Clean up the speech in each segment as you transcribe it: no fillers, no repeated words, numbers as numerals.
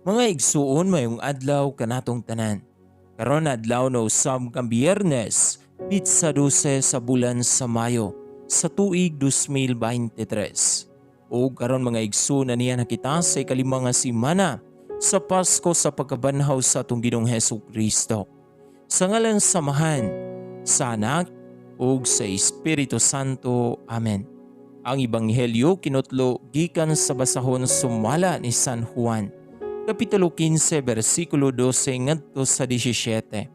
Mga igsuon, mayong adlaw kanatong tanan. Karon adlaw na usab kang Biyernes, pitsa 12 sa bulan sa Mayo sa tuig 2023. O karon, mga igsoon, niya na kita sa ikalima nga semana sa Pasko sa pagkabanhaw sa atong Ginoong Hesus Kristo. Sa ngalan sa Amahan, sa Anak ug sa Espiritu Santo. Amen. Ang Ebanghelyo kinutlo gikan sa basahon sumala ni San Juan, Kapitulo 15, versikulo 12 ngadto sa 17.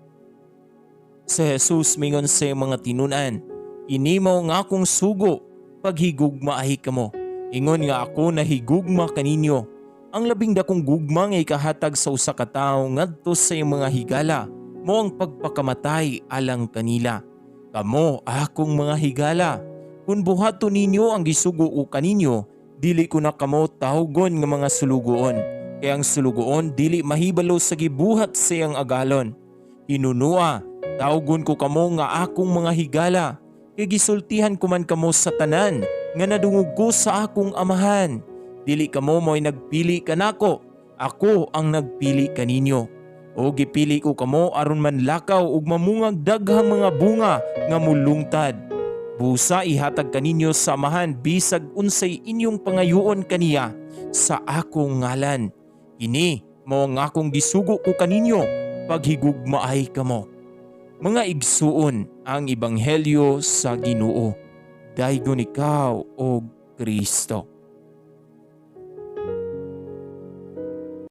Si Jesus mingon sa iyang mga tinunan, "Ini mao ang akong sugo, paghigugmaay kamo. Ingon nga ako nahigugma kaninyo. Ang labing dakong gugma nga ikahatag sa usa ka tawo ngadto sa iyang mga higala mao ang pagpakamatay alang kanila. Kamo akong mga higala. Kung buhaton ninyo ang gisugo ko kaninyo, dili ko na kamo tawgon nga mga sulugoon. Kay ang sulugoon dili mahibalo sa gibuhat sa iyang agalon. Hinunua, tawgon ko kamo nga akong mga higala. Kay gisultihan ko man kamo sa tanan nga nadungog ko sa akong Amahan. Dili kamo mo'y nagpili kanako, ako ang nagpili kaninyo. O gipili ko kamo aron manlakaw ug mamungag daghang mga bunga nga mulungtad. Busa ihatag kaninyo sa Amahan bisag unsay inyong pangayoon kaniya sa akong ngalan. Kini mao ang akong gisugo ko kaninyo, paghigugmaay kamo." Mga igsuon, ang ebanghelyo sa Ginoo. Daygon ikaw, o Kristo.